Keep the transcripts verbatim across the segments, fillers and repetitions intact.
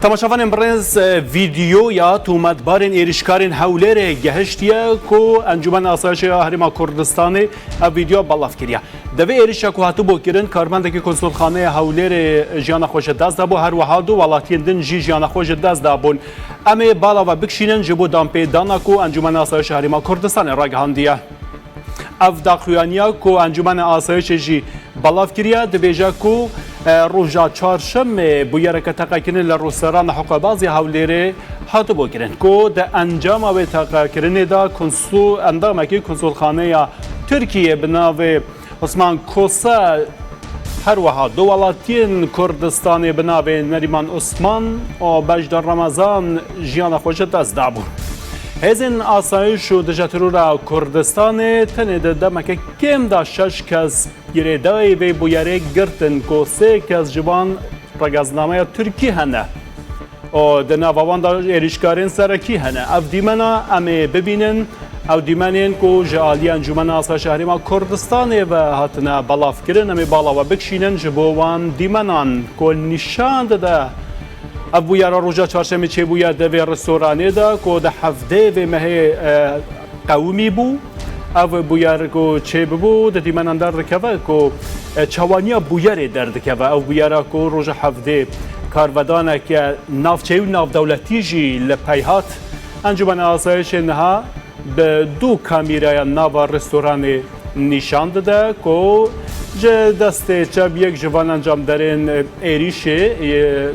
Temaşevanên birêz, e, vîdeoya tometbarên êrîşkarên Hewlêrê gehiştiye ku Encûmena Asayişê ya Herêma Kurdistanê ev vîdeo belav kiriye. Di vê êrîşa ku hatibû kirin, karmendekî Konsulxaneya Hewlêrê jiyana xwe ji dest dabû, her wiha du welatiyên din jî jiyana xwe ji dest dabûn. Em ê bala ve bikişînin ji bo danpêdana ku Encûmena Asayişê Herêma Kurdistanê ragihandiye. Ev daxuyaniya ku Encûmena Asayişê jî belav kiriye, dibêje ku, e, roja çarşemê bûyereke teqekirinê li rûsverana hiqûqbazê Hewlêrê hatibû kirin, ku di encama wê teqekirinê de konsu-, endamekî Konsulxaneya Tirkiyê bi navê Osman Kose, her wiha du welatiyên Kurdistanê bi navê Nerîman Osman û Bejdar Remezan jiyana xwe ji dest dabûn. Hêzên asayîş û dijî terora Kurdistanê tenê di demeke kêm de şeş kes girêdayî vê bûyerê girtin ku sê kes ji van regeznameya Tirkî hene. Û di nava wan de êrîşkarên serekî hene. Ev dîmena em ê bibînin. Ew dîmenên ku ji aliyê Encûmena Asayişa Herêma Kurdistanê ve hatine belavkirin, em ê bala we bikişînin ji bo wan dîmenan ku nîşan dide. Ev bûyera roja çarşemê çêbûye di vê restoranê de ku di hevdê vê mehê, e, qewimî bû. Ev bûyer ku çêbibû, di dîmenan derdikeve ku, e, çawaniya bûyerê derdikeve. Ev bûyera ku roja hevdê karvedaneke navçeyî û navdewletî jî li pey hat. Encûmena Asayişê niha bi du kamîraya nava restoranê nîşan dide ku ji destê çep yek ji van encamdarên êrîşê, e,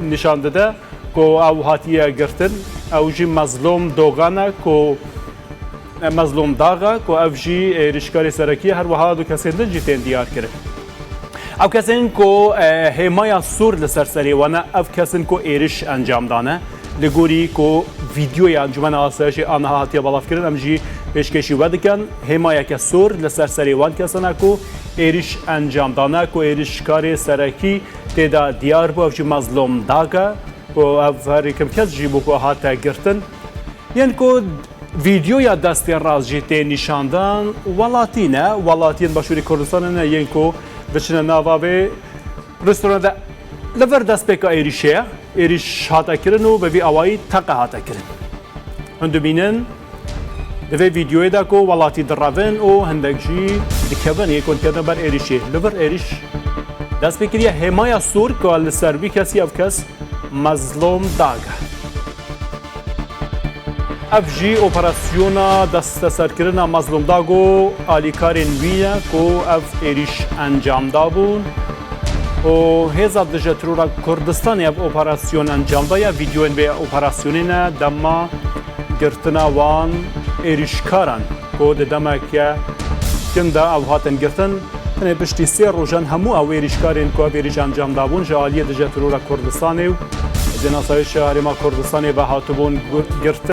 nîşan dide ku ew hatiye girtin. Ew jî Mezlûm Dogan e ku, Mezlûm Dax e ku ev jî êrîşkarê serekî ye, her wiha du kesên din jî tên diyar kirin. Ew kesên ku, e, hêmaya sor li ser serê wan e, ev kes in ku êriş encam dane. Li gorî ku vîdeoya Encûmena Asayişê aniha hatiye belavkirin, em jî pêşkêşî we dikin. Hêmayeke sor li ser serê wan kesan e ku êriş encam dane, ku êrişkarê serekî tê de diyar bû, ev jî Mezlûm Dax e, ku ev herî kim kes jî bû ku hate girtin. Yên ku vîdeoya destê rast jî tê nîşandan, welatî ne, welatiyên Başûrê Kurdistanê ne yên ku biçine nava vê restorana de. Li vir destpêka êrîşê ye, êrîş hate kirin û bi vî awayî teqe hate kirin. Hûn dibînin, di vê vîdeoyê de ku welatî direvin û hindek jî dikevin, yê ku dikevin ber êrîşê. Li vir êrîş dest pê kiriye, hêmaya sor ku li ser vî kesî, ev kes Mezlûm Dax e. Ev jî operasyona desteserkirina Mezlûm Dax û alîkarên wî ye ku ev êrîş encam dabûn. Û Hêza Dijî Terora Kurdistanê ev operasyon encam daye. Vîdeoyên vê operasyonê ne dema girtina wan êrîşkaran ku di demeke kin de ew hatin girtin. Tenê piştî sê rojan hemû ew êrîşkarên ku ev êrîş encam dabûn ji aliyê Dijî Terora Kurdistanê û Hêzên Asayişa Herêma Kurdistanê ve hatibûn gu-, girtin.